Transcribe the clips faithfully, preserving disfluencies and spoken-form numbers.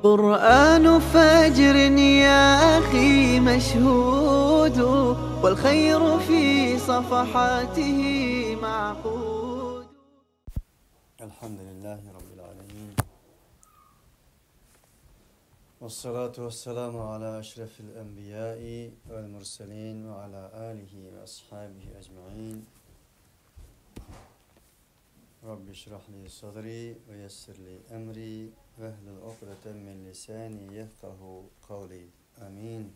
قرآن فجر يا أخي مشهود، والخير في صفحاته معقود. الحمد لله رب العالمين، والصلاة والسلام على أشرف الأنبياء والمرسلين وعلى آله وأصحابه أجمعين. رب اشرح لي صدري ويسر لي أمري واحلل عقدة من لساني يفقهوا قولي. آمين.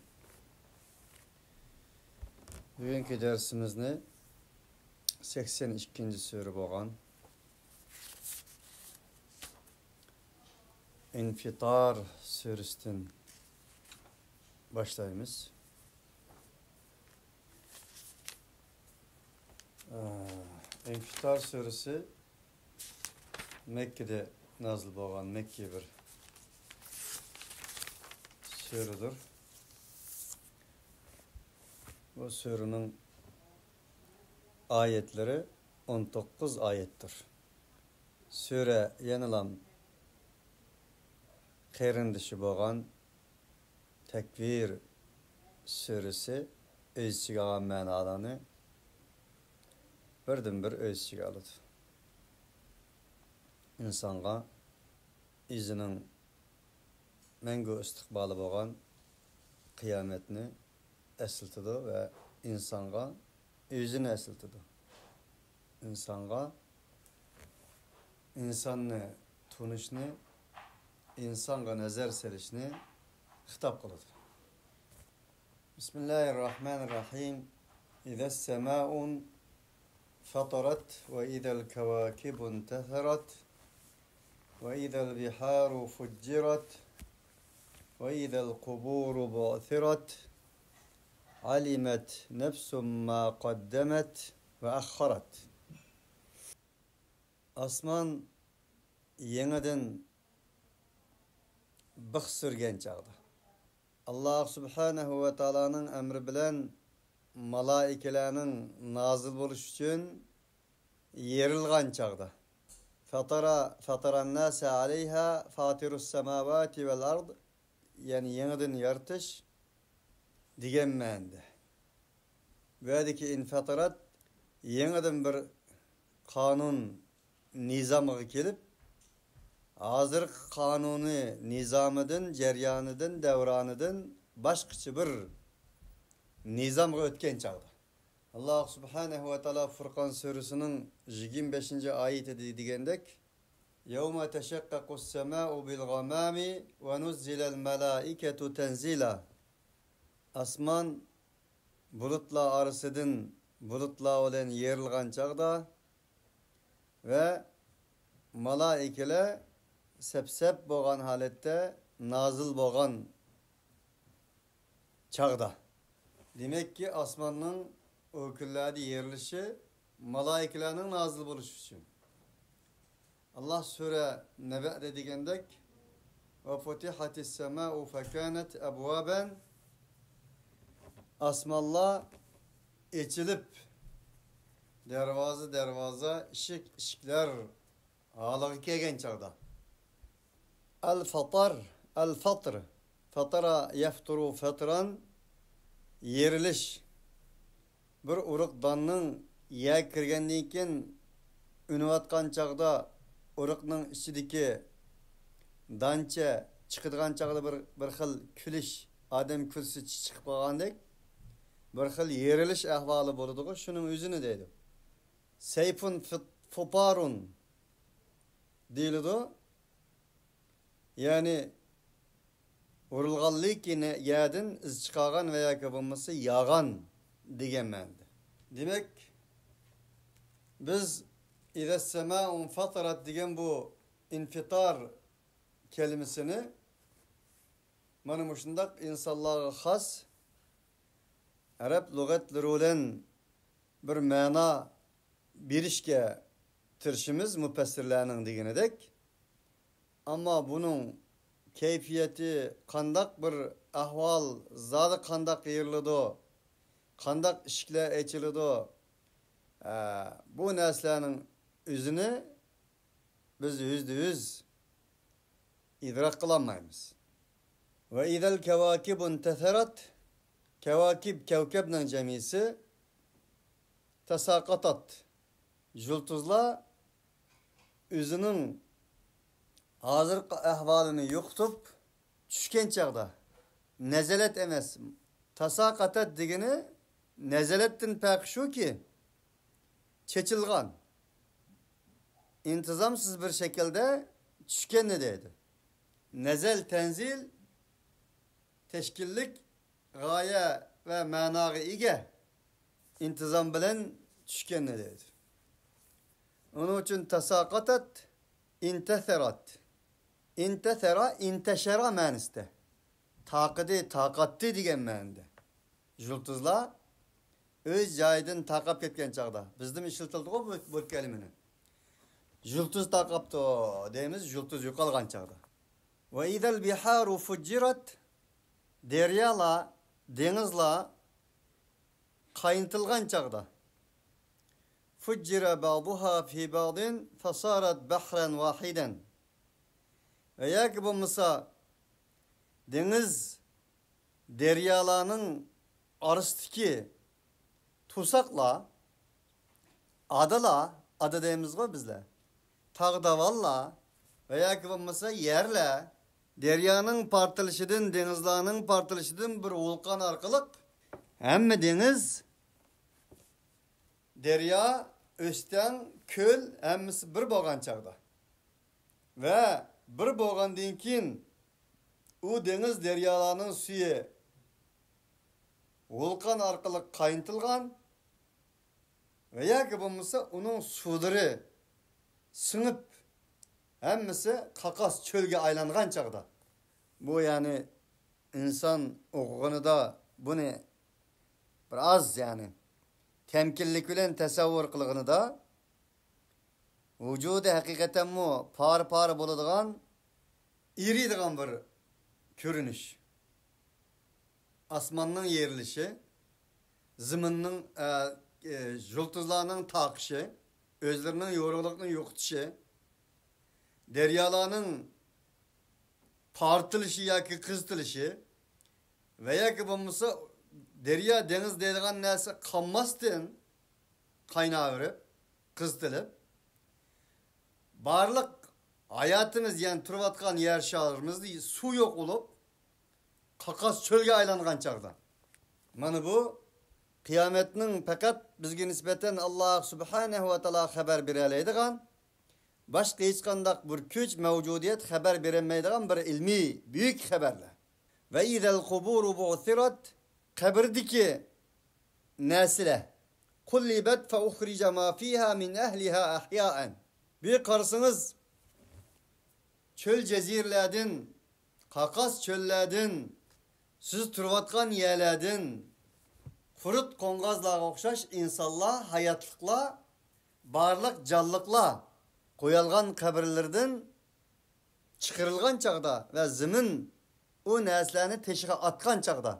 بۈگۈنكى دەرسىمىزنى سەكسەن ئىككىنچى سۈرە بولغان ئىنفىتار سۈرىسىدىن باشلايمىز. ئىنفىتار سۈرىسى مەككىدە نازىل بولغان مەككىي بىر سۈرىدۇر. بۇ سۈرىنىڭ ئايەتلىرى ئون توققۇز ئايەتتۇر. سۈرە يەنىلام قېرىندىشى بولغان تەكۋىر سۈرىسى ئۆز ئىچىگە ئالغان مەنالارنى بىردىنبىر ئۆز ئىچىگە ئالىدۇ. ئىنسانغا ئۆزىنىڭ مەڭگۈ ئىستىقبالى بولغان قىيامەتنى ئەسلىتىدۇ ۋە ئىنسانغا ئۆزىنى ئەسلىتىدۇ. ئىنسانغا، ئىنساننى تونۇشنى، ئىنسانغا نەزەر سېلىشنى خىتاب قىلىدۇ. بسم الله الرحمن الرحيم. إذا السماء انفطرت وإذا الكواكب انتثرت وإذا البحار فجرت وإذا القبور بعثرت علمت نفس ما قدمت وأخرت. ئاسمان يېڭىدىن بىخ سۈرگەن چاغدا، ئاللاھ سۇبھانەھۇ ۋە تائالانىڭ ئەمرى بىلەن مالائىكىلەرنىڭ نازىل بولۇشى ئۈچۈن يېرىلغان چاغدا، فطر، فطر الناس عليها فاطر السماوات والأرض، يەنى يېڭىدىن يارىتىش دېگەن مەنىدە. بۇ يەردىكى انفطرت يېڭىدىن بىر قانۇن نىزامغا كېلىپ، ھازىرقى قانۇنى نىزامىدىن، جەريانىدىن، دەۋرانىدىن باشقىچە بىر نىزامغا ئۆتكەن چاغدا. ئاللاھ سۇبھانەھۇ ۋە تائالا فۇرقان سۈرىسىنىڭ يىگىرمە بەشىنچى ئايىتىدە دېگەندەك، يوم تشقق السماء بالغمام ونزل الملائكة تنزيلا. ئاسمان بۇلۇتلار ئارىسىدىن بۇلۇتلار بىلەن يېرىلغان چاغدا ۋە مالائىكىلەر سەپسەپ بولغان ھالەتتە نازىل بولغان چاغدا. دېمەككى، ئاسماننىڭ ئۇ كۈنلەردە يېرىلىشى مالائىكىلەرنىڭ نازىل بولۇشى ئۈچۈن. ئاللاھ سۈرە نەبەدە دېگەندەك، وفتحت السماء فكانت أبوابا، ئاسمانلار ئېچىلىپ، دەرۋازا، دەرۋازا، ئىشىك، ئىشىكلەر ھالىغا كەلگەن چاغدا. ئەل فەتەر، ئەل فەتر، فەتەرە يەفتۇرۇ فەترەن، يېرىلىش. بىر ئۇرۇق داننىڭ يەرگە كىرگەندىن كېيىن ئۈنۈۋاتقان چاغدا ئۇرۇقنىڭ ئىچىدىكى دانچە چىقىدىغان چاغدا بىر، بىر خىل كۈلۈش، ئادەم كۈلسە چىقىپ قالغاندەك بىر خىل يېرىلىش ئەھۋالى بولىدىغۇ، شۇنىڭ ئۆزىنى دەيدۇ. سەيفۇن فىت-، فۇپارۇن دېيىلىدۇ. يەنى ئۇرۇلغانلىكىنى يەدىن ئىز چىقارغان ۋە ياكى بولمىسا ياغان دېگەن مەنىدە. دېمەك، بىز ئىزەسسەمائۇ ئىنفەتەرەت دېگەن بۇ ئىنفىتار كەلىمىسىنى مانا مۇشۇنداق ئىنسانلارغا خاس ئەرەب لۇغەتلىرى بىلەن بىر مەنا بېرىشكە تىرىشىمىز، مۇپەسسىرلەرنىڭ دېگىنىدەك. ئەمما بۇنىڭ كەيپىياتى قانداق بىر ئەھۋال، زادى قانداق يېرىلىدۇ، قانداق ئىشىكلەر ئېچىلىدۇ، ئە، بۇ نەرسىلەرنىڭ ئۆزىنى بىز يۈزدە يۈز ئىدراك قىلالمايمىز. ۋە ئىزەل كەۋاكىبۇ ئىنتەسەرەت، كەۋاكىب، كەۋكەبنىڭ جەمئىسى، تەساقاتات، يۇلتۇزلار ئۆزىنىڭ ھازىرقى ئەھۋالىنى يوقىتىپ چۈشكەن چاغدا، نەزەلەت ئەمەس، تەساقاتات دېگىنى نەزەلەتتىن پەرقى شۇكى، چېچىلغان، ئىنتىزامسىز بىر شەكىلدە چۈشكەننى دەيدۇ. نەزەل، تەنزىل، تەشكىللىك، غايە ۋە مەناغا ئىگە، ئىنتىزام بىلەن چۈشكەننى دەيدۇ. ئۇنىڭ ئۈچۈن تەساقاتات، ئىنتەسەرات. ئىنتەسەرا، ئىنتەشەرا مەنىسىدە. تارقىدى، تارقاتتى دېگەن مەنىدە. يۇلتۇزلار ئۆز جايىدىن تارقاپ كەتكەن چاغدا، بىزدىمۇ ئىشلىتىلىدىغۇ بۇ، بۇ كەلىمىنى. يۇلتۇز تارقاپتۇ دەيمىز، يۇلتۇز يوقالغان چاغدا. ۋە ئىزەل بىھارۇ فۇججىرەت، دەريالار، دېڭىزلار قاينىتىلغان چاغدا. فۇججىرە بەزۇھا فى بەزىن فەسارەت بەھرەن ۋاھىدەن. ۋە ياكى بولمىسا دېڭىز، دەريالارنىڭ ئارىسىدىكى تۇساقلار، ئادىلار، ئادا دەيمىزغۇ بىزلەر، تاغ داۋانلار ۋە ياكى بولمىسا يەرلەر دەريانىڭ پارتلىشىدىن، دېڭىزلارنىڭ پارتلىشىدىن بىر ۋۇلقان ئارقىلىق ھەممە دېڭىز، دەريا، ئۆستەڭ، كۆل ھەممىسى بىر بولغان چاغدا ۋە بىر بولغاندىن كېيىن ئۇ دېڭىز، دەريالارنىڭ سۈيى ۋۇلقان ئارقىلىق قاينىتىلغان ۋە ياكى بولمىسا ئۇنىڭ سۇلىرى سىڭىپ، ھەممىسى قاقاس چۆلگە ئايلانغان چاغدا. بۇ، يەنى، ئىنسان ئوقۇغىنىدا بۇنى بىر ئاز، يەنى، تەمكىنلىك بىلەن تەسەۋۋۇر قىلغىنىدا، ۋۇجۇدى ھەقىقەتەنمۇ پارە-پارە بولىدىغان، ئېرىيدىغان بىر كۆرۈنۈش. ئاسماننىڭ يېرىلىشى، زېمىننىڭ، ئە، ئە، يۇلتۇزلارنىڭ تارقىشى، ئۆزلىرىنىڭ يورۇقلۇقىنى يوقىتىشى، دەريالارنىڭ پارتلىشى ياكى قىزىتىلىشى ۋە ياكى بولمىسا دەريا، دېڭىز دەيدىغان نەرسە قالماستىن، قايناۋېرىپ، قىزىتىلىپ، بارلىق ھاياتىمىز، يەنى تۇرۇۋاتقان يەر شارىمىزدا سۇ يوق بولۇپ، قاقاس چۆلگە ئايلانغان چاغدا. مانا بۇ قىيامەتنىڭ پەقەت بىزگە نىسبەتەن ئاللا سۇبھانەھۇ ۋە تائالا خەۋەر بېرەلەيدىغان، باشقا ھېچقانداق بىر كۈچ، مەۋجۇدىيەت خەۋەر بېرەلمەيدىغان بىر ئىلمىي بۈيۈك خەۋەرلەر. ۋە ئىزەل قۇبۇرۇ بۇئسىرەت، قەبرىدىكى نەرسىلەر، قۇللىبەت فە ئۇخرىجە ما فىھا مىن ئەھلىھا ئەھيائەن. بىر قارىسىڭىز، چۆل جەزىرىلەردىن، قاقاس چۆللەردىن، سىز تۇرۇۋاتقان يەرلەردىن قۇرت قوڭغازلارغا ئوخشاش ئىنسانلار، ھاياتلىقلار، بارلىق جانلىقلار قويالغان قەبرىلىرىدىن چىقىرىلغان چاغدا ۋە زېمىن ئۇ نەرسىلەرنى تېشىغا ئاتقان چاغدا،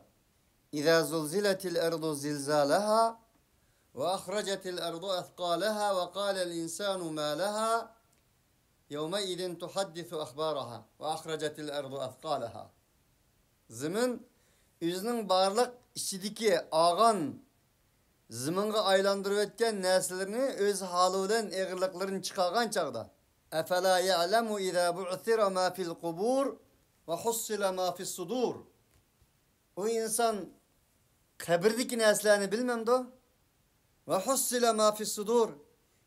إذا زلزلت الأرض زلزالها وأخرجت الأرض أثقالها وقال الإنسان ما لها يومئذ تحدث أخبارها وأخرجت الأرض أثقالها. زېمىن ئۆزىنىڭ بارلىق ئىچىدىكى ئالغان زېمىنغا ئايلاندۇرۇۋەتكەن نەرسىلىرىنى ئۆز ھالى بىلەن ئېغىرلىقلىرىنى چىقارغان چاغدا، أفلا يعلم إذا بعثر ما في القبور وحصل ما في الصدور. ئۇ ئىنسان قەبرىدىكى نەرسىلەرنى بىلمەمدۇ؟ وحصل ما في الصدور.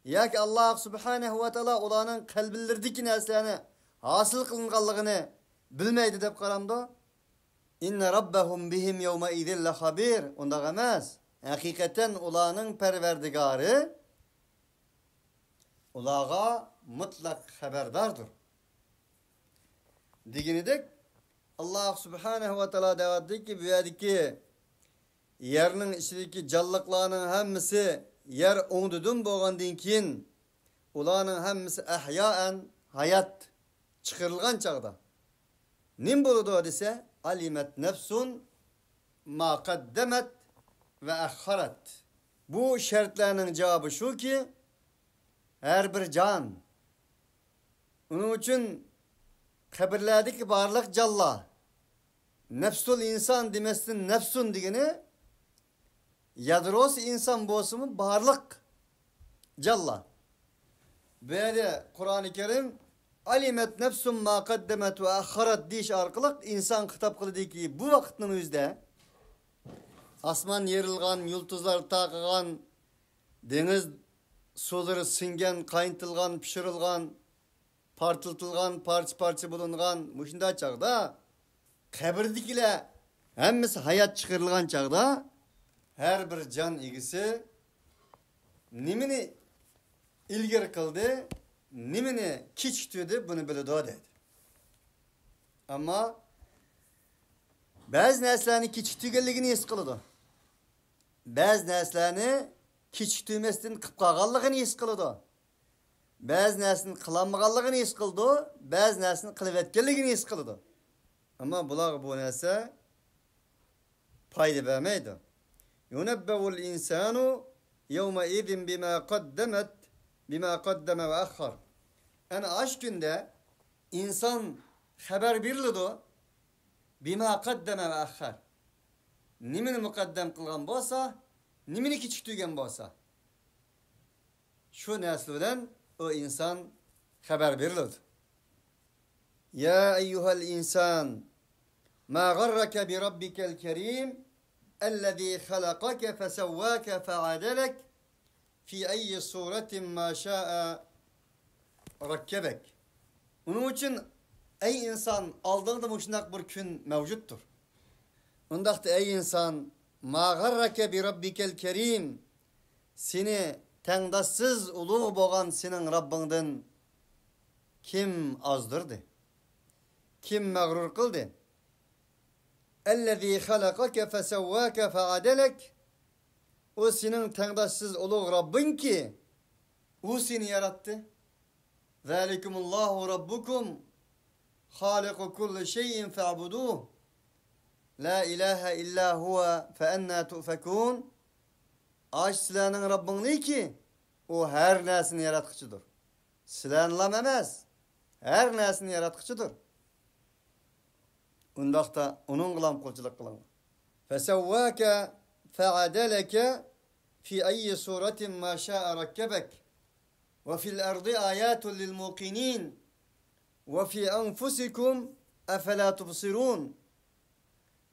ياكى ئاللا سۇبھانەھۇ ۋە تائالا ئۇلارنىڭ قەلبىلىرىدىكى نەرسىلەرنى ھاسىل قىلىنغانلىقىنى بىلمەيدۇ دەپ قارامدۇ؟ إن ربهم بهم يومئذ لخبير. ئۇنداق ئەمەس. ھەقىقەتەن ئۇلارنىڭ پەرۋەردىگارى ئۇلارغا مۇتلەق خەۋەرداردۇر. دېگىنىدەك، ئاللا سۇبھانەھۇ ۋە تائالا دەۋاتىدۇكى، بۇ يەردىكى يەرنىڭ ئىچىدىكى جانلىقلارنىڭ ھەممىسى يەر ئوڭدىدىن بولغاندىن كېيىن، ئۇلارنىڭ ھەممىسى ئەھيائەن، ھايات، چىقىرىلغان چاغدا نېمە بولىدۇ دېسە، علمت نفس ما قدمت وأخرت. بۇ شەرتلەرنىڭ جاۋابى شۇكى، ھەر بىر جان، ئۇنىڭ ئۈچۈن قەبرىلەردىكى بارلىق جانلار، نەپسۇل ئىنسان دېمەستىن نەپسۇن دېگىنى، يادروسى ئىنسان بولسىمۇ بارلىق جانلار. بۇ يەردە قۇرئانى كەرىم «ئەلىمەت نەفسۇم ما قەددەمەت ۋە ئەخخەرەت» دېيىش ئارقىلىق ئىنسان خىتاب قىلدىكى، بۇ ۋاقىتنىڭ ئۆزىدە ئاسمان يېرىلغان، يۇلتۇزلار تارقىغان، دېڭىز سۇلىرى سىڭگەن، قاينىتىلغان، پىشۇرۇلغان، پارتلىتىلغان، پارچە-پارچە بولۇنغان مۇشۇنداق چاغدا، قەبرىدىكىلەر ھەممىسى ھايات چىقىرىلغان چاغدا، ھەر بىر جان ئىگىسى نېمىنى ئىلگىرى قىلدى، نېمىنى كېچىكتۈردى، بۇنى بىلىدۇ دەيدۇ. ئەمما بەزى نەرسىلەرنى كېچىكتۈرگەنلىكىنى ھېس قىلىدۇ. بەزى نەرسىلەرنى كېچىكتۈرمەستىن قىلىپ قالغانلىقىنى ھېس قىلىدۇ. بەزى نەرسىنى قىلالمىغانلىقىنى ھېس قىلىدۇ، بەزى نەرسىنى قىلىۋەتكەنلىكىنى ھېس قىلىدۇ. ئەمما بۇلارغا بۇ نەرسە پايدا بەرمەيدۇ. يۇنەببەئۇل ئىنسانۇ يەۋمەئىزىن بىما قەددەمەت، بىما قەددەمە ۋە ئەخخەر. ئەنە ئاشۇ كۈندە ئىنسان خەۋەر بېرىلىدۇ. بىما قەددەمە ۋە ئەخخەر. نېمىنى مۇقەددەم قىلغان بولسا، نېمىنى كېچىكتۈرگەن بولسا، شۇ نەرسە بىلەن ئۇ ئىنسان خەۋەر بېرىلىدۇ. يا أيها الإنسان ما غرك بربك الكريم الذي خلقك فسواك فعدلك في أي صورة ما شاء ركبك. ئۇنىڭ ئۈچۈن، ئەي ئىنسان، ئالدىڭدا مۇشۇنداق بىر كۈن مەۋجۇتتۇر. ئۇنداقتا، ئەي ئىنسان، ما غەررەكە بىرەببىكەل كەرىم، سېنى تەڭداشسىز ئۇلۇغ بولغان سېنىڭ رەببىڭدىن كىم ئازدۇردى؟ كىم مەغرۇر قىلدى؟ ئەللەزى خەلەقەكە فەسەۋۋاكە فەئەدەلەك. ئۇ سېنىڭ تەڭداشسىز ئۇلۇغ رەببىڭكى، ئۇ سېنى ياراتتى. ذلكم الله ربكم خالق كل شيء فاعبدوه لا إله إلا هو فأنى تؤفكون. ئاشۇ سىلەرنىڭ رەببىڭلىكى، ئۇ ھەر نەرسىنى ياراتقۇچىدۇر. سىلەرنىلا ئەمەس، ھەر نەرسىنى ياراتقۇچىدۇر. ئۇنداقتا ئۇنىڭغىلا قۇلچىلىق قىلىڭلار. فسواك فعدلك في أي صورة ما شاء ركبك وفي الأرض آيات للموقنين وفي أنفسكم أفلا تبصرون.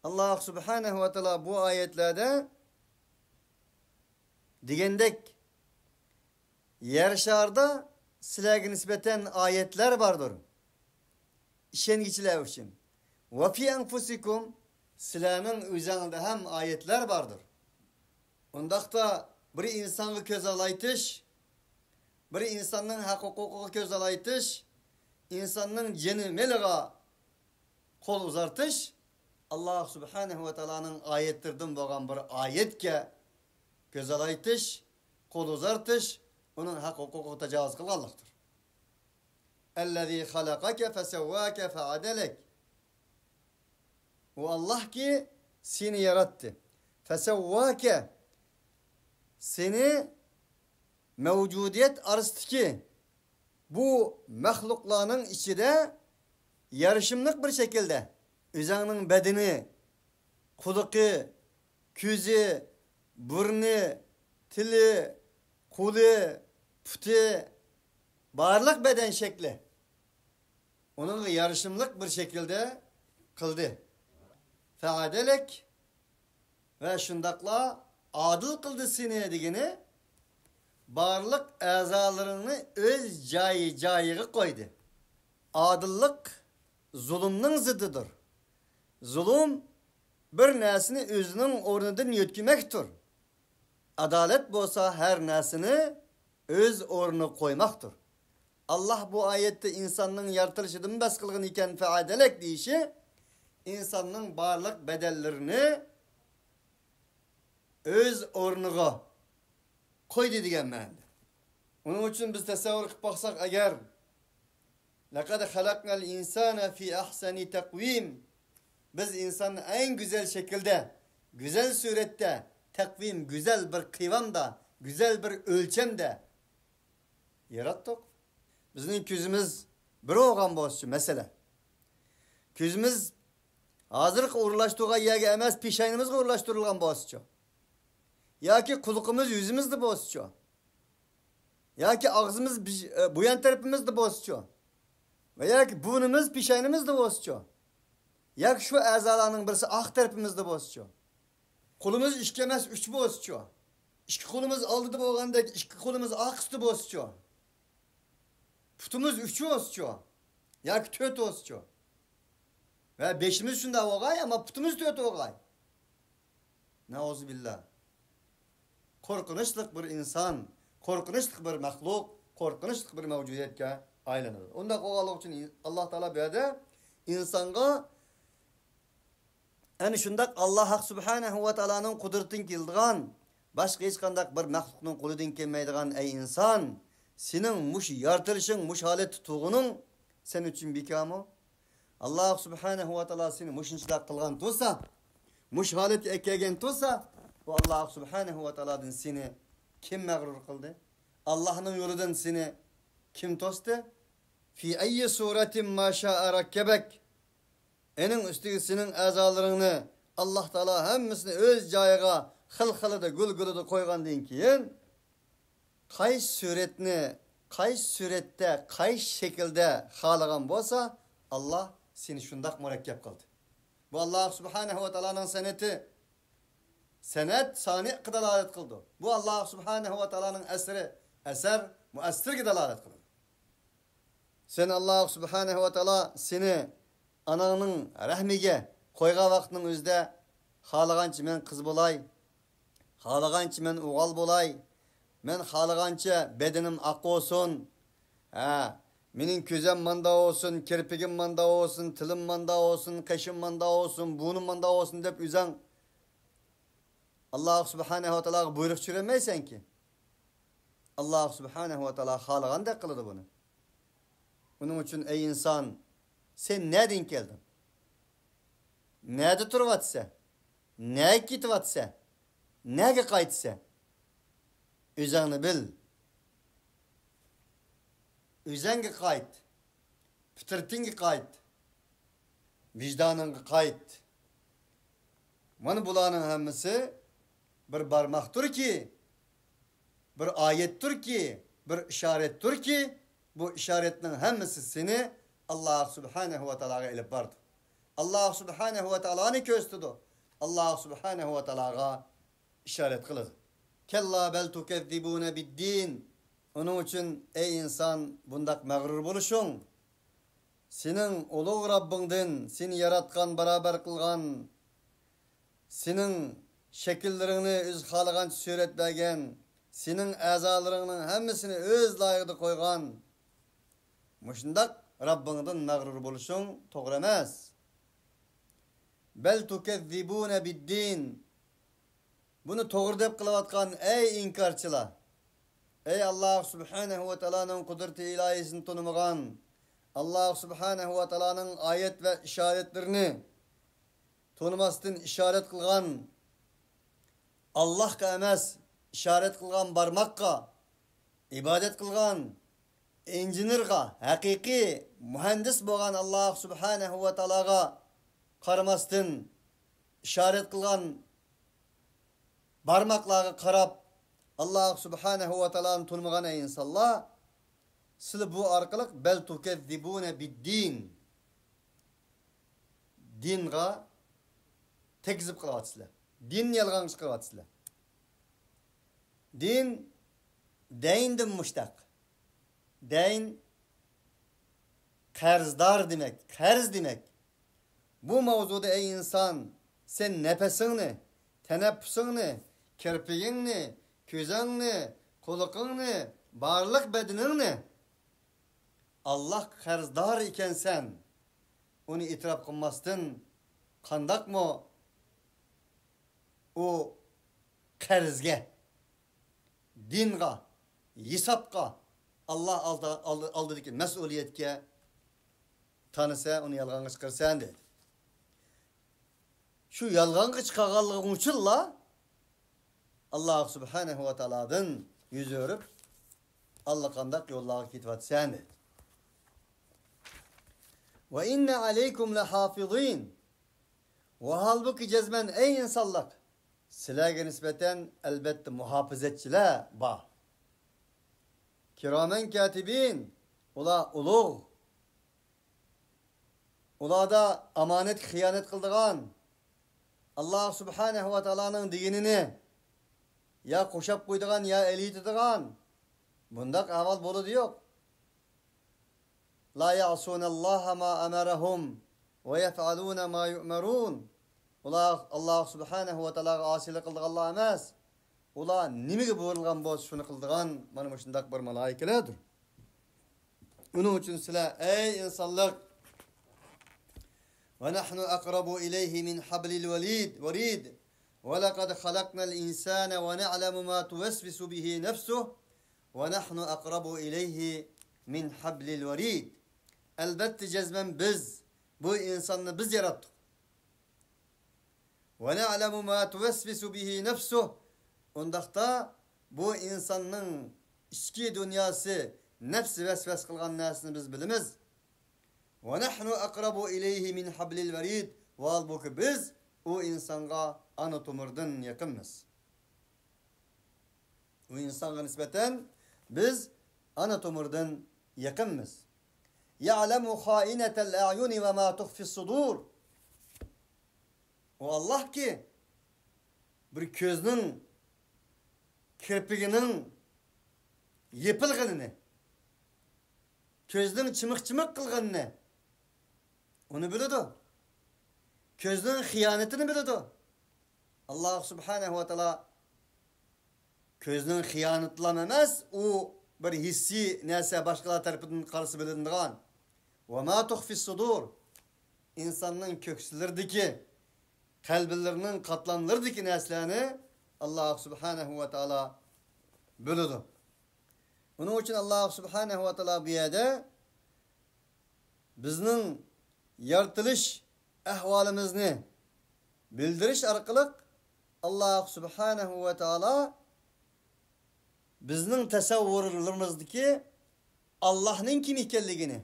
ئاللاھ سۇبھانەھۇ ۋە تائالا بۇ ئايەتلەردە دېگەندەك، يەر شارىدا سىلەرگە نىسبەتەن ئايەتلەر باردۇر، ئىشەنگۈچىلەر ئۈچۈن. ۋە فى ئەنفۇسىكۇم، سىلەرنىڭ ئۆزەڭلىدە ھەم ئايەتلەر باردۇر. ئۇنداقتا بىر ئىنسانغا كۆز ئالايتىش، بىر ئىنساننىڭ ھەق ھوقۇقىغا كۆز ئالايتىش، ئىنساننىڭ جېنى مېلىغا قول ئۇزارتىش، ئاللاھ سۇبھانەھۇ ۋە تائالانىڭ ئايەتلىرىدىن بولغان بىر ئايەتكە كۆز ئالايتىش، قول ئۇزارتىش، ئۇنىڭ ھەق ھوقۇقىغا تاجاۋۇز قىلغانلىقتۇر. ئەللەزى خەلەقەكە فەسەۋۋاكە فەئەدەلەك. ئۇ ئاللاھكى سېنى ياراتتى. فەسەۋۋاكە، سېنى مەۋجۇدىيەت ئارىسىدىكى بۇ مەخلۇقلارنىڭ ئىچىدە يارىشىملىق بىر شەكىلدە، ئۆزەڭنىڭ بەدىنى، قۇلىقى، كۆزى، بۇرنى، تىلى، قولى، پۇتى، بارلىق بەدەن شەكلى ئۇنىڭغا يارىشىملىق بىر شەكىلدە قىلدى. فەئەدەلەك، ۋە شۇنداقلا ئادىل قىلدى سېنى دېگىنى، بارلىق ئەزالىرىڭنى ئۆز جايى-جايىغا قويدى. ئادىللىق زۇلۇمنىڭ زىددىدۇر. زۇلۇم بىر نەرسىنى ئۆزىنىڭ ئورنىدىن يۆتكىمەكتۇر. ئادالەت بولسا ھەر نەرسىنى ئۆز ئورنىغا قويماقتۇر. ئاللاھ بۇ ئايەتتە ئىنساننىڭ يارىتىلىشىدىن بەس قىلغان ئىكەن، فەئەدەلەك دېيىشى ئىنساننىڭ بارلىق بەدەنلىرىنى ئۆز ئورنىغا قويدى دېگەن مەنىدە. ئۇنىڭ ئۈچۈن بىز تەسەۋۋۇر قىلىپ باقساق ئەگەر، لەقەد خەلەقنەل ئىنسانە فى ئەھسەنى تەقۋىم. بىز ئىنساننى ئەڭ گۈزەل شەكىلدە، گۈزەل سۈرەتتە، تەقۋىم، گۈزەل بىر قىۋامدا، گۈزەل بىر ئۆلچەمدە ياراتتۇق. بىزنىڭ كۆزىمىز بىر بولغان بولسىچۇ، مەسىلەن، كۆزىمىز ھازىرقى ئورۇنلاشتۇرغان يەرگە ئەمەس، پېشاينىمىزغا ئورۇنلاشتۇرۇلغان بولسىچۇ؟ ياكى قۇلىقىمىز يۈزىمىزدە بولسىچۇ؟ ياكى ئاغزىمىز بىژ-، ئە، بۇيان تەرىپىمىزدە بولسىچۇ؟ ۋە ياكى بۇرنىمىز پېشاينىمىزدا بولسىچۇ؟ ياكى شۇ ئەزالارنىڭ بىرسى ئاق تەرىپىمىزدە بولسىچۇ؟ قولىمىز ئىككى ئەمەس، ئۈچ بولسىچۇ؟ ئىككى قولىمىز ئالدىدا بولغاندەك، ئىككى قولىمىز ئارقىسىدا بولسىچۇ؟ پۇتىمىز ئۈچ بولسىچۇ؟ ياكى تۆت بولسىچۇ؟ ۋە بېشىمىز شۇنداق بولغاي، ئەمما پۇتىمىز تۆت بولغاي. نەئۇزۇبىللا. قورقۇنچلۇق بىر ئىنسان، قورقۇنچلۇق بىر مەخلۇق، قورقۇنچلۇق بىر مەۋجۇدىيەتكە ئايلىنىدۇ. ئۇنداق بولغانلىقى ئۈچۈن ئاللا تائالا بۇ يەردە ئىنسانغا ئەنە شۇنداق ئاللا ھەق سۇبھانەھۇ ۋە تائالانىڭ قۇدرىتىدىن كېلىدىغان، باشقا ھېچقانداق بىر مەخلۇقنىڭ قولىدىن كەلمەيدىغان، ئەي ئىنسان، سېنىڭ مۇشۇ يارىتىلىشىڭ، مۇشۇ ھالەتتە تۇرغىنىڭ سەن ئۈچۈن بىكارمۇ؟ ئاللا سۇبھانەھۇ ۋە تائالا سېنى مۇشۇنچىلاق قىلغان تۇرسا، مۇشۇ ھالەتكە ئەكەلگەن تۇرسا، بۇ ئاللا سۇبھانەھۇ ۋە تائالادىن سېنى كىم مەغرۇر قىلدى؟ ئاللانىڭ يولىدىن سېنى كىم توستى؟ في أي صورة ما شاء ركبك. ئېنىڭ ئۈستىگە سېنىڭ ئەزالىرىڭنى ئاللا تائالا ھەممىسىنى ئۆز جايىغا خىل خىلىدا، گۈل گۈلىدا قويغاندىن كېيىن، قايسى سۈرەتنى، قايسى سۈرەتتە، قايسى شەكىلدە خالىغان بولسا، ئاللا سېنى شۇنداق مۇرەككەپ قىلدى. بۇ ئاللا سۇبھانەھۇ ۋە تائالانىڭ سەنئىتى، سەنئەت سانىئقا دالالەت قىلىدۇ. بۇ ئاللا سۇبھانەھۇ ۋە تائالانىڭ ئەسىرى، ئەسەر مۇئەسسىرگە دالالەت قىلىدۇ. سەن ئاللا سۇبھانەھۇ ۋە تائالا سېنى ئاناڭنىڭ رەھمىگە قويغان ۋاقىتنىڭ ئۆزىدە خالىغانچە مەن قىز بولاي، خالىغانچە مەن ئوغۇل بولاي، مەن خالىغانچە بەدىنىم ئاق بولسۇن، ھە، مېنىڭ كۆزەم ماندا بولسۇن، كىرپىكىم ماندا بولسۇن، تىلىم ماندا بولسۇن، قېشىم ماندا بولسۇن، بۇرنۇم ماندا بولسۇن دەپ ئۆزەڭ ئاللا سۇبھانەھۇ ۋە تائالاغا بۇيرۇق چۈشۈرەلمەيسەنكى. ئاللا سۇبھانەھۇ ۋە تائالا خالىغاندەك قىلىدۇ بۇنى. ئۇنىڭ ئۈچۈن، ئەي ئىنسان، سەن نەدىن كەلدىڭ؟ نەدە تۇرۇۋاتىسەن؟ نەگە كېتىۋاتىسەن؟ نەگە قايتىسەن؟ ئۆزۈڭنى بىل. ئۆزۈڭگە قايت. پىترىتىڭگە قايت. ۋىجدانىڭغا قايت. مانا بۇلارنىڭ ھەممىسى بىر بارماقتۇركى، بىر ئايەتتۇركى، بىر ئىشارەتتۇركى، بۇ ئىشارەتنىڭ ھەممىسى سېنى ئاللا سۇبھانەھۇ ۋە تائالاغا ئېلىپ بارىدۇ. ئاللا سۇبھانەھۇ ۋە تائالانى كۆرسىتىدۇ. ئاللا سۇبھانەھۇ ۋە تائالاغا ئىشارەت قىلىدۇ. كەللا بەل تۇكەززىبۇنە بىددىن. ئۇنىڭ ئۈچۈن، ئەي ئىنسان، بۇنداق مەغرۇر بولۇشۇڭ، سېنىڭ ئۇلۇغ رەببىڭدىن، سېنى ياراتقان، بارابەر قىلغان، سېنىڭ شەكىللىرىڭنى ئۆزى خالىغانچە سۈرەت بەرگەن، سېنىڭ ئەزالىرىڭنىڭ ھەممىسىنى ئۆز لايىقىدا قويغان مۇشۇنداق رەببىڭدىن مەغرۇر بولۇشۇڭ توغرا ئەمەس. بەل تۇكەززىبۇنە بىددىن. بۇنى توغرا دەپ قىلىۋاتقان ئەي ئىنكارچىلار! ئەي ئاللا سۇبھانەھۇ ۋە تائالانىڭ قۇدرىتى ئىلاھىيسىنى تونۇمىغان، ئاللا سۇبھانەھۇ ۋە تائالانىڭ ئايەت ۋە ئىشارەتلىرىنى تونۇماستىن ئىشارەت قىلغان، ئاللاھقا ئەمەس، ئىشارەت قىلغان بارماققا ئىبادەت قىلغان، ئىنژېنېرغا، ھەقىقىي مۇھەندىس بولغان ئاللا سۇبھانەھۇ ۋە تائالاغا قارىماستىن، ئىشارەت قىلغان بارماقلارغا قاراپ، ئاللا سۇبھانەھۇ ۋە تائالانى تونۇمىغان ئەي ئىنسانلار، سىلەر بۇ ئارقىلىق بەل تۇكەززىبۇنە بىددىن، دىنغا تەكزىب قىلىۋاتىسىلەر. دىننى يالغانغا چىقىرىۋاتىسىلەر. دىن، دەيندىن مۇشتەق. دەين، قەرزدار دېمەك، قەرز دېمەك. بۇ ماۋزۇدا، ئەي ئىنسان، سەن نەپەسىڭنى، تەنەپپۇسۇڭنى، كىرپىكىڭنى، كۆزۈڭنى، قۇلىقىڭنى، بارلىق بەدىنىڭنى ئاللاھقا قەرزدار ئىكەنسەن، ئۇنى ئېتىراپ قىلماستىن قانداقمۇ ئۇ قەرزگە، دىنغا، ھېسابقا، ئاللا ئالدى-، ئالدى-، ئالدىدىكى مەسئۇلىيەتكە تانىسەن، ئۇنى يالغانغا چىقىرىسەن دېدى. شۇ يالغانغا چىقارغانلىقىڭ ئۈچۈنلا ئاللا سۇبھانەھۇ ۋە تائالادىن يۈز ئۆرۈپ، ئاللىقانداق يوللارغا كېتىۋاتىسەن دېدى. وإن عليكم لحافظين. ۋاھالبۇكى جەزمەن، ئەي ئىنسانلىق، سىلەرگە نىسبەتەن ئەلۋەتتە مۇھاپىزەتچىلەر بار. كىرامەن كاتىبىن، ئۇلار ئۇلۇغ. ئۇلاردا ئامانەتكە خىيانەت قىلىدىغان، ئاللا سۇبھانەھۇ ۋە تائالانىڭ دېگىنىنى يا قوشاپ قويىدىغان، يا ئېلىۋېتىدىغان، بۇنداق ئەھۋال بولىدۇ يوق. لا يعصون الله ما أمرهم ويفعلون ما يؤمرون. ئۇلار ئاللا سۇبھانەھۇ ۋە تائالاغا ئاسىيلىق قىلىدىغانلار ئەمەس. ئۇلار نېمىگە بۇيرۇلغان بولسا، شۇنى قىلىدىغان، مانا مۇشۇنداق بىر مالائىكىلەردۇر. ئۇنىڭ ئۈچۈن سىلەر، ئەي ئىنسانلىق، ونحن أقرب إليه من حبل الوريد، وريد، ولقد خلقنا الإنسان ونعلم ما توسوس به نفسه، ونحن أقرب إليه من حبل الوريد. ئەلۋەتتە، جەزمەن بىز، بۇ ئىنساننى بىز ياراتتۇق. ونعلم ما توسوس به نفسه. ئۇنداقتا بۇ ئىنساننىڭ ئىچكى دۇنياسى، نەپسى ۋەسۋەسە قىلغان نەرسىنى بىز بىلىمىز. ونحن أقرب إليه من حبل الوريد. ۋاھالبۇكى، بىز ئۇ ئىنسانغا ئانا تومۇردىن يېقىنمىز. ئۇ ئىنسانغا نىسبەتەن بىز ئانا تومۇردىن يېقىنمىز. يعلم خائنة الأعين وما تخفي الصدور. ئۇ ئاللاھكى، بىر كۆزنىڭ كىرپىكىنىڭ يېپىلغىنىنى، كۆزنىڭ چىمىق-چىمىق قىلغىنىنى، ئۇنى بىلىدۇ. كۆزنىڭ خىيانىتىنى بىلىدۇ. ئاللا سۇبھانەھۇ ۋە تائالا كۆزنىڭ خىيانىتىلا ئەمەس، ئۇ بىر ھېسسىي نەرسە، باشقىلار تەرىپىدىن قارىسا بىلىنىدىغان. وما تخفي الصدور. ئىنساننىڭ كۆكسىلىرىدىكى، قەلبىلىرىنىڭ قاتلاملىرىدىكى نەرسىلەرنى ئاللا سۇبھانەھۇ ۋە تائالا بىلىدۇ. ئۇنىڭ ئۈچۈن ئاللا سۇبھانەھۇ ۋە تائالا بۇ يەردە بىزنىڭ يارىتىلىش ئەھۋالىمىزنى بىلدۈرۈش ئارقىلىق، ئاللا سۇبھانەھۇ ۋە تائالا بىزنىڭ تەسەۋۋۇرلىرىمىزدىكى ئاللاھنىڭ كىم ئىكەنلىكىنى،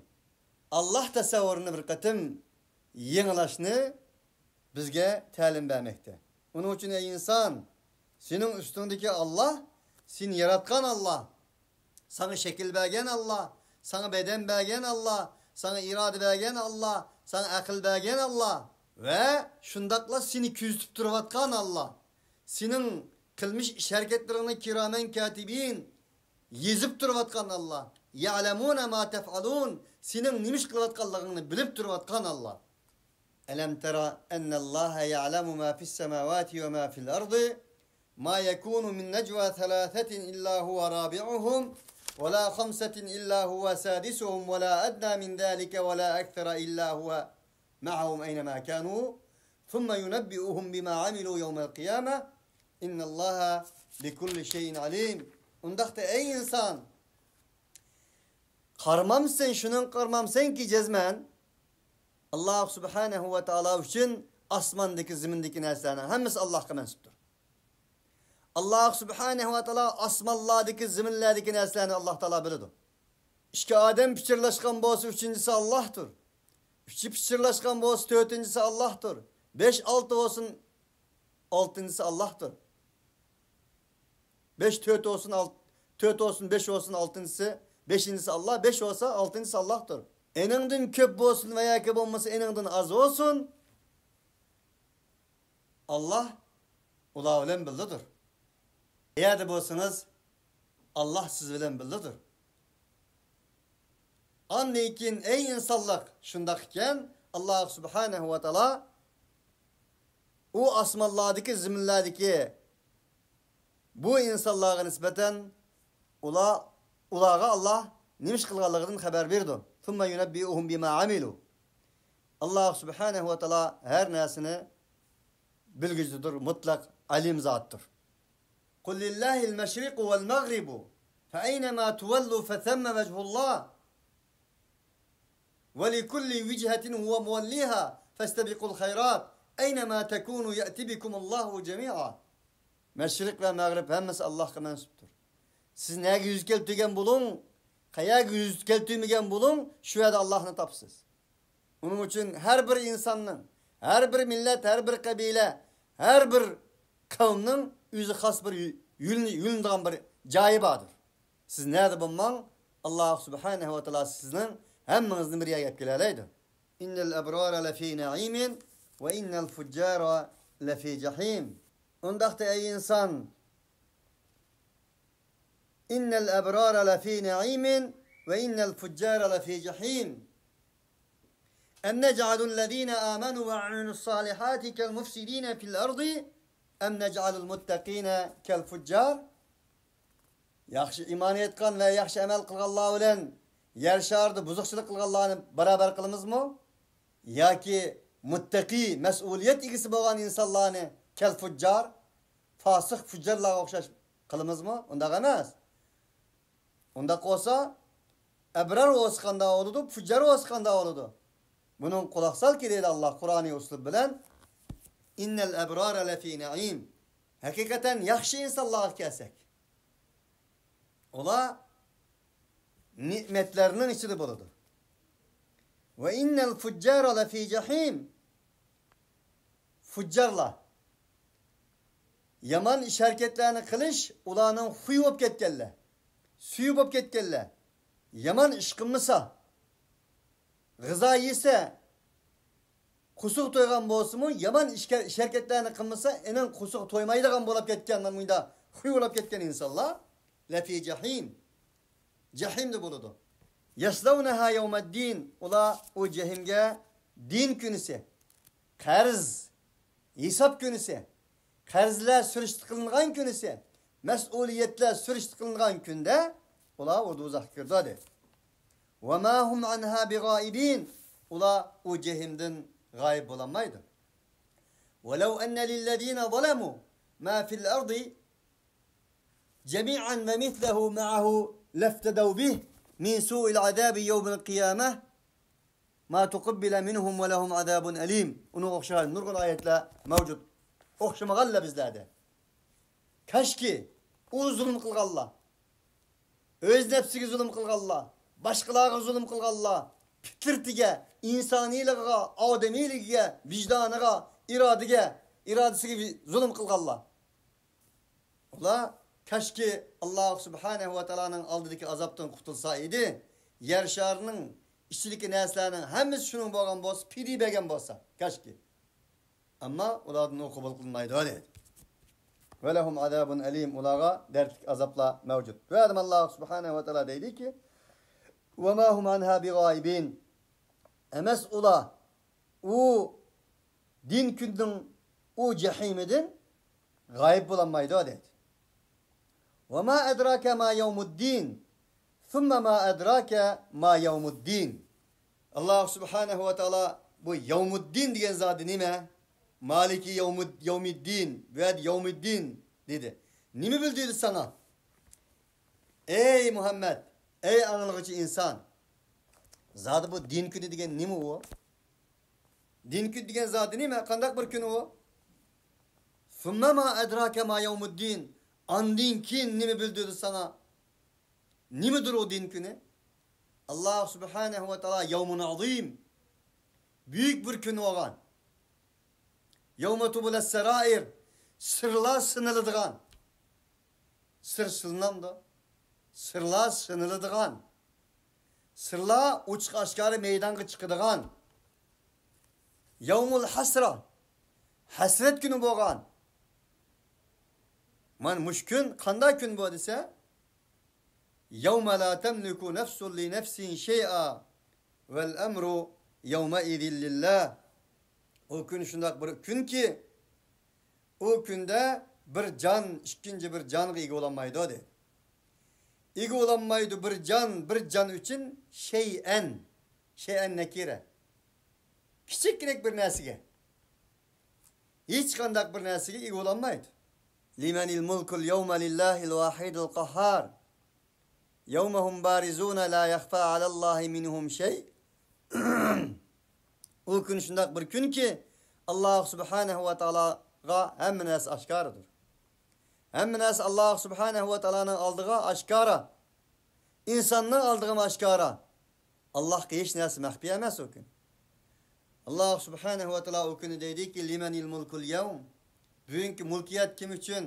ئاللاھ تەسەۋۋۇرىنى بىر قېتىم يېڭىلاشنى بىزگە تەلىم بەرمەكتە. ئۇنىڭ ئۈچۈن، ئەي ئىنسان، سېنىڭ ئۈستۈڭدىكى ئاللاھ، سېنى ياراتقان ئاللاھ، ساڭا شەكىل بەرگەن ئاللاھ، ساڭا بەدەن بەرگەن ئاللاھ، ساڭا ئىرادە بەرگەن ئاللاھ، ساڭا ئەقىل بەرگەن ئاللاھ ۋە شۇنداقلا سېنى كۆزىتىپ تۇرۇۋاتقان ئاللاھ، سېنىڭ قىلمىش ئىش ھەرىكەتلىرىڭنى كىرامەن كاتىبىن يېزىپ تۇرۇۋاتقان ئاللاھ، يعلمون ما تفعلون، سېنىڭ نېمە ئىش قىلىۋاتقانلىقىڭنى بىلىپ تۇرۇۋاتقان ئاللاھ. ألم تر أن الله يعلم ما في السماوات وما في الأرض، ما يكون من نجوى ثلاثة إلا هو رابعهم ولا خمسة إلا هو سادسهم ولا أدنى من ذلك ولا أكثر إلا هو معهم أينما كانوا ثم ينبئهم بما عملوا يوم القيامة، إن الله بكل شيء عليم. ئۇنداقتا، ئەي ئىنسان، قارىمامسەن، شۇنىڭغا قارىمامسەنكى، جەزمەن ئاللا سۇبھانەھۇ ۋە تائالا ئۈچۈن ئاسماندىكى، زېمىندىكى نەرسىلەرنىڭ ھەممىسى ئاللاھقا مەنسۇپتۇر. ئاللا سۇبھانەھۇ ۋە تائالا ئاسمانلاردىكى، زېمىنلەردىكى نەرسىلەرنى ئاللا تائالا بىلىدۇ. ئىككى ئادەم پىچىرلاشقان بولسا، ئۈچىنچىسى ئاللاھتۇر. ئۈچى پىچىرلاشقان بولسا، تۆتىنچىسى ئاللاھتۇر. بەش، ئالتە بولسۇن، ئالتىنچىسى ئاللاھتۇر. بەش، تۆت بولسۇن، ئالت-، تۆت بولسۇن، بەش بولسۇن، ئالتىنچىسى، بەشىنچىسى ئاللاھ، بەش بولسا، ئالتىنچىسى ئاللاھتۇر. ئېنىڭدىن كۆپ بولسۇن ۋە ياكى بولمىسا، ئېنىڭدىن ئاز بولسۇن، ئاللاھ ئۇلار بىلەن بىللىدۇر. قەيەردە بولسىڭىز، ئاللاھ سىز بىلەن بىللىدۇر. ئاندىن كېيىن، ئەي ئىنسانلىق، شۇنداق ئىكەن، ئاللاھ سۇبھانەھۇ ۋە تائالا ئۇ ئاسمانلاردىكى، زېمىنلەردىكى بۇ ئىنسانلارغا نىسبەتەن ئۇلار، ئۇلارغا ئاللاھ نېمە ئىش قىلغانلىقىدىن خەۋەر بېرىدۇ. ثم ينبئهم بما عملوا. ئاللاھ سۇبھانەھۇ ۋە تائالا ھەر نەرسىنى بىلگۈچىدۇر، مۇتلەق ئالىم زاتتۇر. قل لله المشرق والمغرب فأينما تولوا فثم وجه الله ولكل وجهة هو موليها فاستبقوا الخيرات أينما تكونوا يأت بكم الله جميعا. مەشرىق ۋە مەغرىب ھەممىسى ئاللاھقا مەنسۇپتۇر. سىز نەگە يۈز كەلتۈرگەن بولۇڭ، قەيەرگە يۈز كەلتۈرمىگەن بولۇڭ، شۇ يەردە ئاللاھنى تاپىسىز. ئۇنىڭ ئۈچۈن ھەر بىر ئىنساننىڭ، ھەر بىر مىللەت، ھەر بىر قەبىلە، ھەر بىر قەۋمنىڭ ئۆزى خاس بىر يۆ-، يۆنە-، يۆنىدىغان بىر جايى باردۇر. سىز نەدە بولماڭ، ئاللاھ سۇبھانەھۇ ۋە تائالا سىزنىڭ ھەممىڭىزنى بىر يەرگە ئەپ كېلەلەيدۇ. إن الأبرار لفي نعيم وإن الفجار لفي جحيم. ئۇنداقتا ئەي ئىنسان، إن الأبرار لفي نعيم وإن الفجار لفي جحيم. أم نجعل الذين آمنوا وعملوا الصالحات كالمفسدين في الأرض أم نجعل المتقين كالفجار. ياخشى ئىمان ئېيتقان ۋە ياخشى ئەمەل قىلغانلار بىلەن يەر شارىدا بۇزۇقچىلىق قىلغانلارنى باراۋەر قىلىمىزمۇ؟ ياكى مۇتتەقىي، مەسئۇلىيەت ئىگىسى بولغان ئىنسانلارنى كەل فۇججار، فاسىق، فۇججارلارغا ئوخشاش قىلىمىزمۇ؟ ئۇنداق ئەمەس. ئۇنداق بولسا، ئەبرار بولسا قانداق بولىدۇ، فۇججار بولسا قانداق بولىدۇ؟ بۇنىڭ قۇلاق سالكى دەيدۇ ئاللاھ قۇرئانىي ئۇسلۇب بىلەن. إن الأبرار لفي نعيم. ھەقىقەتەن ياخشى ئىنسانلارغا كەلسەك، ئۇلار نېمەتلەرنىڭ ئىچىدە بولىدۇ. وإن الفجار لفي جحيم. فۇججارلار، يامان ئىش ھەرىكەتلەرنى قىلىش ئۇلارنىڭ خۇيى بولۇپ كەتكەنلەر، سۈيى بولۇپ كەتكەنلەر. يامان ئىش قىلمىسا، غىزا يېسە، قورسىقى تويغان بولسىمۇ، يامان ئىشكە-، ئىش ھەرىكەتلەرنى قىلمىسا، ئېنىڭ قورسىقى تويمايدىغان بولۇپ كەتكەن، مانا مۇنداق خۇي بولۇپ كەتكەن ئىنسانلار لفي جحيم، جەھىمدە بولىدۇ. يصلونها يوم الدين. ئۇلار ئۇ جەھىمگە دىن كۈنىسى، قەرز، ھېساب كۈنىسى، قەرزلەر سۈرۈشتە قىلىنغان كۈنىسى، مەسئۇلىيەتلەر سۈرۈشتە قىلىنغان كۈندە ئۇلار ئۇ دوزاخقا كىرىدۇ، دەيدۇ. وما هم عنها بغائبين. ئۇلار ئۇ جەھىمدىن غايىب بولالمايدۇ. ولو أن للذين ظلموا ما في الأرض جميعا ومثله معه لافتدوا به من سوء العذاب يوم القيامة ما تقبل منهم ولهم عذاب أليم. ئۇنىڭغا ئوخشىغان نۇرغۇن ئايەتلەر مەۋجۇت. ئوخشىمىغان لەپزلەردە. كاشكى ئۇ زۇلۇم قىلغانلار، ئۆز نەپسىگە زۇلۇم قىلغانلار، باشقىلارغا زۇلۇم قىلغانلار، پىترىتىگە، ئىنسانىيلىقىغا، ئادىمىيلىكىگە، ۋىجدانىغا، ئىرادىگە، ئىرادىسىگە زۇلۇم قىلغانلار، ئۇلار كاشكى ئاللاھ سۇبھانەھۇ ۋە تائالانىڭ ئالدىدىكى ئازابتىن قۇتۇلسا ئىدى، يەر شارىنىڭ ئىچىدىكى نەرسىلەرنىڭ ھەممىسى شۇنىڭ بولغان بولسا، پىدىيە بەرگەن بولسا، كاشكى. ئەمما ئۇلاردىن ئۇ قوبۇل قىلىنمايدۇ، دەيدۇ. ولهم عذاب أليم، ئۇلارغا دەردلىك ئازابلار مەۋجۇت. بۇ يەردە ئاللاھ سۇبھانەھۇ ۋە تائالا دەيدۇكى، وما هم عنها بغائبين. ئەمەس ئۇلار ئۇ دىن كۈننىڭ ئۇ جەھىمىدىن غايىب بولالمايدۇ، دەيدۇ. وما أدراك ما يوم الدين ثم ما أدراك ما يوم الدين. ئاللاھ سۇبھانەھۇ ۋە تائالا بۇ يومۇددىن دېگەن زادى نېمە؟ مالىكى يومۇد-، يومىددىن، بۇ يەردە يومىددىن دېدى. نېمە بىلدۈردى ساڭا؟ ئەي مۇھەممەد، ئەي ئاڭلىغۇچى ئىنسان! زادى بۇ دىن كۈنى دېگەن نېمە ئۇ؟ دىن كۈنى دېگەن زادى نېمە؟ قانداق بىر كۈن ئۇ؟ ثم ما أدراك ما يوم الدين. ئاندىن كېيىن نېمە بىلدۈردى ساڭا؟ نېمىدۇر ئۇ دىن كۈنى؟ ئاللاھ سۇبھانەھۇ ۋە تائالا يومۇن ئازىم، بۈيۈك بىر كۈن بولغان. يوم تبلى السرائر، سىرلار سىنىلىدىغان. سىر سىنىلامدۇ؟ سىرلار سىنىلىدىغان. سىرلار ئوچۇق ئاشكارا مەيدانغا چىقىدىغان. يومۇل ھەسرە، ھەسرەت كۈنى بولغان. مانا مۇشۇ كۈن قانداق كۈن بۇ دېسە، يوم لا تملك نفس لنفس شيئا والأمر يومئذ لله. ئۇ كۈن شۇنداق بىر كۈنكى، ئۇ كۈندە بىر جان ئىككىنچى بىر جانغا ئىگە بولالمايدۇ، دەيدۇ. ئىگە بولالمايدۇ بىر جان بىر جان ئۈچۈن شەيئەن. شەيئەن نەكىرە. كىچىككىنە بىر نەرسىگە. ھېچقانداق بىر نەرسىگە ئىگە بولالمايدۇ. لمن الملك اليوم لله الواحد القهار. يوم هم بارزون لا يخفى على الله منهم شيء. ئۇ كۈن شۇنداق بىر كۈنكى، ئاللاھ سۇبھانەھۇ ۋە تائالاغا ھەممە نەرسە ئاشكارىدۇر. ھەممە نەرسە ئاللاھ سۇبھانەھۇ ۋە تائالانىڭ ئالدىغا ئاشكارا. ئىنساننىڭ ئالدىغىمۇ ئاشكارا. ئاللاھقا ھېچ نەرسە مەخپىي ئەمەس ئۇ كۈن. ئاللاھ سۇبھانەھۇ ۋە تائالا ئۇ كۈنى دەيدىكى، لىمەنىل مۇلكۇل يەۋم؟ بۈگۈنكى مۇلكىيەت كىم ئۈچۈن؟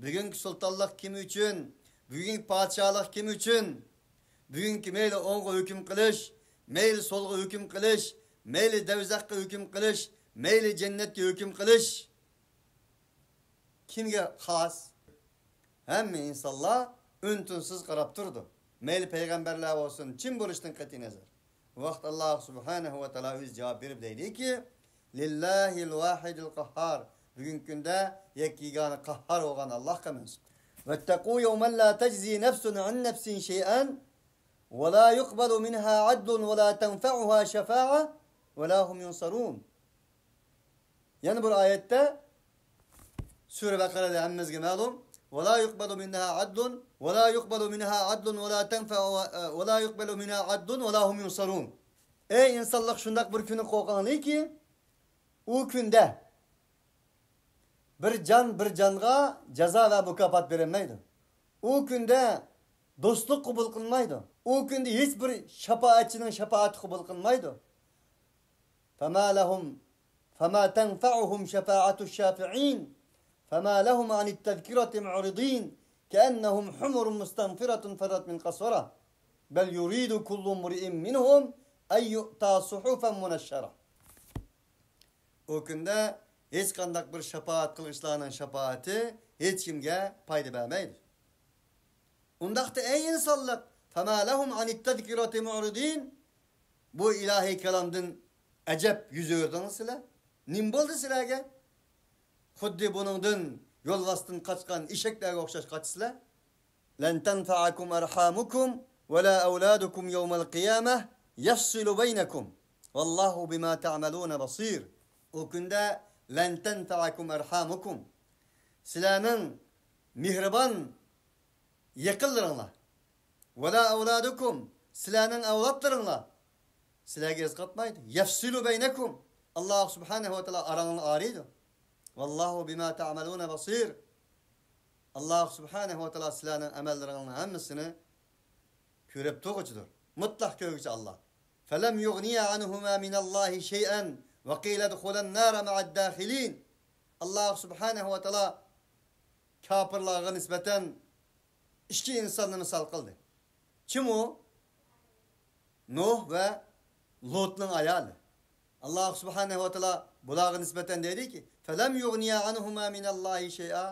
بۈگۈنكى سۇلتانلىق كىم ئۈچۈن؟ بۈگۈنكى پادىشاھلىق كىم ئۈچۈن؟ بۈگۈنكى مەيلى ئوڭغا ھۆكۈم قىلىش، مەيلى سولغا ھۆكۈم قىلىش، مەيلى دەۋزەخكە ھۆكۈم قىلىش، مەيلى جەننەتكە ھۆكۈم قىلىش كىمگە خاس؟ ھەممە ئىنسانلار ئۈن-تىنسىز قاراپ تۇرىدۇ. مەيلى پەيغەمبەرلەر بولسۇن، كىم بولۇشتىن قەتئىينەزەر. بۇ ۋاقىت ئاللاھ سۇبھانەھۇ ۋە تائالا ئۆزى جاۋاب بېرىپ دەيدىكى، لىللاھىل ۋاھىدىل قەھھار. بۈگۈنكى كۈندە يەككە يېگانە قەھھار بولغان ئاللاھقا مەنسۇپ. ۋەتتەقۇ يەۋمەن لا تەجزى نەفسۇن ئەن نەفسىن شەيئەن ۋە لا يۇقبەلۇ مىنھا ئەدلۇن ۋە لا تەنفەئۇھا شەفائە ۋە لا ھۇم يۇنسەرۇن. يەنە بىر ئايەتتە، سۈرە بەقەرەدە ھەممىمىزگە مەلۇم، ۋە لا يۇقبەلۇ مىنھا ئەدلۇن ۋە لا يۇقبەلۇ مىنھا ئەدلۇن ۋە لا تەنفەئۇ ۋە لا يۇقبەلۇ مىنھا ئەدلۇن ۋە لا ھۇم يۇنسەرۇن. ئەي ئىنسانلار، شۇنداق بىر كۈننى قورقۇڭلاركى، ئۇ كۈندە بىر جان بىر جانغا جازا ۋە مۇكاپات بېرەلمەيدۇ. ئۇ كۈندە دوستلۇق قوبۇل قىلمايدۇ. ئۇ كۈندە ھېچ بىر شاپائەتچىنىڭ شاپائىتى قوبۇل قىلمايدۇ. فما لهم فما تنفعهم شفاعة الشافعين فما لهم عن التذكرة معرضين كأنهم حمر مستنفرة فرت من قسورة بل يريد كل امرئ منهم أن يؤتى صحفا منشرة. ئۇ كۈندە ھېچقانداق بىر شاپائەت قىلغۇچىلارنىڭ شاپائىتى ھېچكىمگە پايدا بەرمەيدۇ. ئۇنداقتا ئەي ئىنسانلىق، فما لهم عن التذكرة معرضين، بۇ ئىلاھىي كالامدىن ئەجەب يۈز ئۆرۈدىڭىز سىلەر؟ نېمە بولدى سىلەرگە؟ خۇددى بۇنىڭدىن يولۋاستىن قاچقان ئېشەكلەرگە ئوخشاش قاچىسىلەر. لن تنفعكم أرحامكم ولا أولادكم يوم القيامة يفصل بينكم والله بما تعملون بصير. ئۇ كۈندە لن تنفعكم أرحامكم، سىلەرنىڭ مېھرىبان يېقىنلىرىڭلار، ولا أولادكم، سىلەرنىڭ ئەۋلادلىرىڭلار سىلەرگە ئەزىيەت قىلمايدۇ. يفصل بينكم، ئاللاھ سۇبھانەھۇ ۋە تائالا ئاراڭلارنى ئايرىيدۇ. والله بما تعملون بصير. ئاللاھ سۇبھانەھۇ ۋە تائالا سىلەرنىڭ ئەمەللىرىڭلارنىڭ ھەممىسىنى كۆرۈپ تۇرغۇچىدۇر. مۇتلەق كۆرگۈچى ئاللاھ. فلم يغنيا عنهما من الله شيئا وقيل ادخلا النار مع الداخلين. ئاللاھ سۇبھانەھۇ ۋە تائالا كاپىرلارغا نىسبەتەن ئىككى ئىنساننى مىسال قىلدى. كىم ئۇ؟ نۇھ ۋە لۇتنىڭ ئايالى. ئاللاھ سۇبھانەھۇ ۋە تائالا بۇلارغا نىسبەتەن دەيدىكى، فلم يغنيا عنهما من الله شيئا.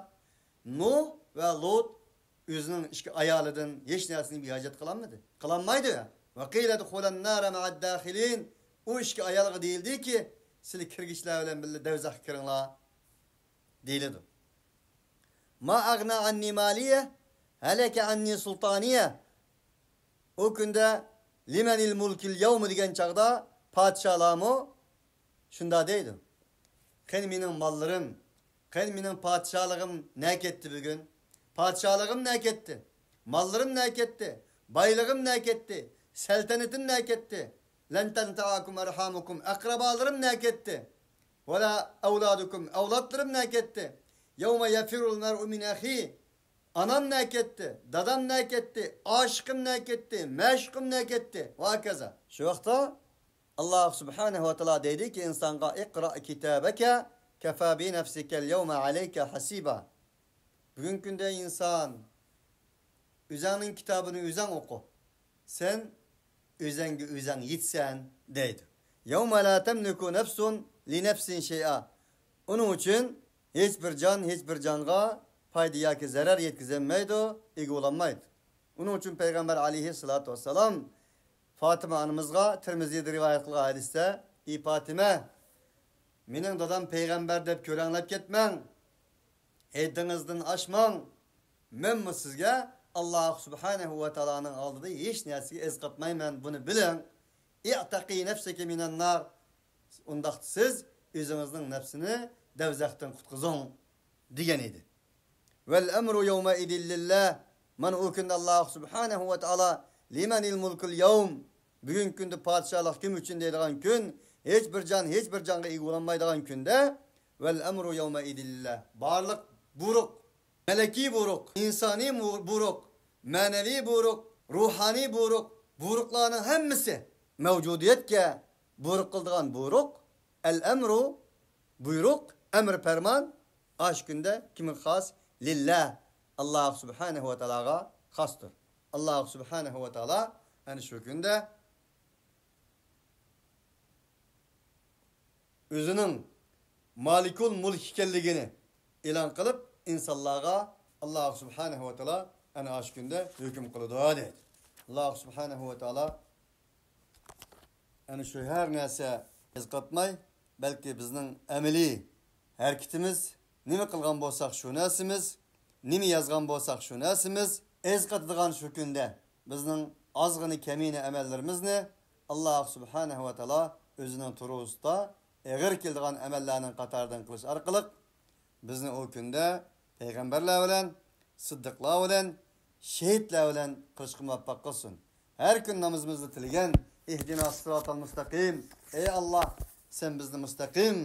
نۇھ ۋە لۇت ئۆزىنىڭ ئىككى ئايالىدىن ھېچ نەرسىنى بىھاجەت قىلالمىدى. قىلالمايدۇ. وقيل ادخلا النار مع الداخلين. ئۇ ئىككى ئايالغا دېيىلدىكى، سىلەر كىرگۈچىلەر بىلەن بىللە دەۋزەخكە كىرىڭلار دېيىلىدۇ. ما أغنى عني ماليه هلك عني سلطانيه. ئۇ كۈندە لمن الملك اليوم دېگەن چاغدا پادىشاھلارمۇ شۇنداق دەيدۇ. قېنى مېنىڭ ماللىرىم، قېنى مېنىڭ پادىشاھلىقىم نە كەتتى بۈگۈن؟ پادىشاھلىقىم نە كەتتى؟ ماللىرىم نە كەتتى؟ بايلىقىم نە كەتتى؟ سەلتەنىتىم نە كەتتى؟ لن تنفعكم أرحامكم، ئەقرىبالىرىم نە كەتتى؟ ولا أولادكم، ئەۋلادلىرىم نە كەتتى؟ يوم يفر المرء من أخيه، ئانام نە كەتتى؟ دادام نە كەتتى؟ ئاشىقىم نە كەتتى؟ مەشۇقۇم نە كەتتى؟ وهكذا. شۇ ۋاقىتتا ئاللاھ سۇبھانەھۇ ۋە تائالا دەيدىكى ئىنسانغا، اقرأ كتابك كفى بنفسك اليوم عليك حسيبا. بۈگۈنكى كۈندە ئىنسان، ئۆزەڭنىڭ كىتابىنى ئۆزەڭ ئوقۇ. سەن ئۆزەڭگە ئۆزەڭ يېتىسەن، دەيدۇ. يوم لا تملك نفس لنفس شيئا. ئۇنىڭ ئۈچۈن ھېچ بىر جان ھېچ بىر جانغا پايدا ياكى زەرەر يەتكۈزەلمەيدۇ، ئىگە بولالمايدۇ. ئۇنىڭ ئۈچۈن پەيغەمبەر ئەلەيھىسسالاتۇ ۋەسسالام فاتىمە ئانىمىزغا تىرمىزىدە رىۋايەت قىلغان ھەدىستە، ئى پاتىمە، مېنىڭ دادام پەيغەمبەر دەپ كۆرەڭلەپ كەتمەڭ. ھەددىڭىزدىن ئاشماڭ. مەنمۇ سىزگە ئاللاھ سۇبھانەھۇ ۋە تائالانىڭ ئالدىدا ھېچ نەرسىگە ئەرز قاتمايمەن، بۇنى بىلىڭ. اعتقي نفسك من النار. ئۇنداقتا سىز ئۆزىڭىزنىڭ نەپسىنى دەۋزەختىن قۇتقۇزۇڭ، دېگەن ئىدى. والأمر يومئذ لله. مانا ئۇ كۈندە ئاللاھ سۇبھانەھۇ ۋە تائالا لمن الملك اليوم، بۈگۈنكى كۈندە پادىشاھلىق كىم ئۈچۈن دەيدىغان كۈن، ھېچ بىر جان ھېچ بىر جانغا ئىگە بولالمايدىغان كۈندە، والأمر يومئذ لله، بارلىق بۇيرۇق، مەلىكىي بۇيرۇق، ئىنسانىي بۇيرۇق، مەنىۋى بۇيرۇق، روھانىي بۇيرۇق، بۇيرۇقلارنىڭ ھەممىسى، مەۋجۇدىيەتكە بۇيرۇق قىلىدىغان بۇيرۇق ئەل ئەمرۇ، بۇيرۇق، ئەمر، پەرمان، ئاشۇ كۈندە كىمگە خاس؟ لىللا، ئاللاھ سۇبھانەھۇ ۋە تائالاغا خاستۇر. ئاللاھ سۇبھانەھۇ ۋە تائالا ئەنە شۇ كۈندە ئۆزىنىڭ مالىكۇل مۇلك ئىكەنلىكىنى ئېلان قىلىپ، ئىنسانلارغا ئاللاھ سۇبھانەھۇ ۋە تائالا ئەنە ئاشۇ كۈندە ھۆكۈم قىلىدۇ، دەيدۇ. ئاللاھ سۇبھانەھۇ ۋە تائالا ئەنە شۇ ھەر نەرسە ئەزقاتماي، بەلكى بىزنىڭ ئەمەلىي ھەرىكىتىمىز، نېمە قىلغان بولساق شۇ نەرسىمىز، نېمە يازغان بولساق شۇ نەرسىمىز ئەزقاتىدىغان شۇ كۈندە بىزنىڭ ئازغىنە كەمىنە ئەمەللىرىمىزنى ئاللاھ سۇبھانەھۇ ۋە تائالا ئۆزىنىڭ تۇرۇزىسىدا ئېغىر كېلىدىغان ئەمەللەرنىڭ قاتارىدىن قىلىش ئارقىلىق بىزنى ئۇ كۈندە پەيغەمبەرلەر بىلەن، سىددىقلار بىلەن، شېھىتلەر بىلەن قىلىشقا مۇۋەپپەق قىلسۇن. ھەر كۈن نامىزىمىزدا تىلىگەن، ئىھدىناس سىراتال مۇستەقىم، ئەي ئاللاھ، سەن بىزنى مۇستەقىم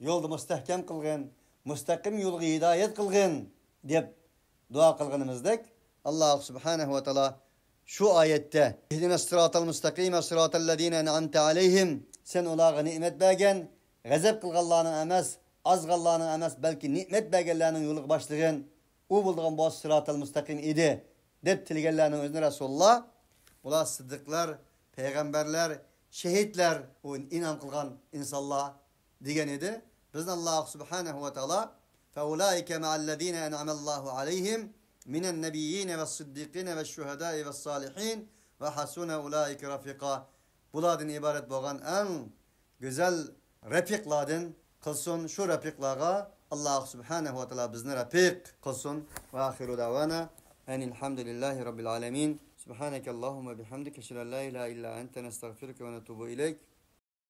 يولدا مۇستەھكەم قىلغىن، مۇستەقىم يولغا ھىدايەت قىلغىن، دەپ دۇئا قىلغىنىمىزدەك، ئاللاھ سۇبھانەھۇ ۋە تائالا شۇ ئايەتتە، ئىھدىنەس سىراتال مۇستەقىم، سىراتەللەزىنە ئەنئەمتە ئەلەيھىم، سەن ئۇلارغا نېمەت بەرگەن، غەزەپ قىلغانلارنىڭ ئەمەس، ئازغانلارنىڭ ئەمەس، بەلكى نېمەت بەرگەنلەرنىڭ يولىغا باشلىغىن، ئۇ بولىدىغان بولسا سىراتال مۇستەقىم ئىدى، دەپ تىلىگەنلەرنىڭ ئۆزىنى رەسۇلۇللا، ئۇلار سىددىقلار، پەيغەمبەرلەر، شېھىتلەر، ئۇ ئىنئام قىلغان ئىنسانلار دېگەن ئىدى. بىزنى ئاللاھ سۇبھانەھۇ ۋە تائالا، فەئۇلائىكە مەئەللەزىنە ئەنئەمەللاھۇ ئەلەيھىم مىنەن نەبىييىنە ۋەسسىددىقىنە ۋەششۇھەدائى ۋەسسالىھىن ۋە ھەسۇنە ئۇلائىكە رەفىقا. بۇلاردىن ئىبارەت بولغان ئەڭ گۈزەل رەپىقلاردىن قىلسۇن. شۇ رەپىقلارغا ئاللاھ سۇبھانەھۇ ۋە تائالا بىزنى رەپىق قىلسۇن. ۋە ئاخىرۇ دەۋانا ئەنىل ھەمدۇلىللاھى رەببىل ئالەمىن. سۇبھانەكەللاھۇممە بىھەمدىك، ئەشھەدۇ ئەن لا ئىلاھە ئىللا ئەنتە، نەستەغفىرۇكە ۋە نەتۇبۇ ئىلەيك.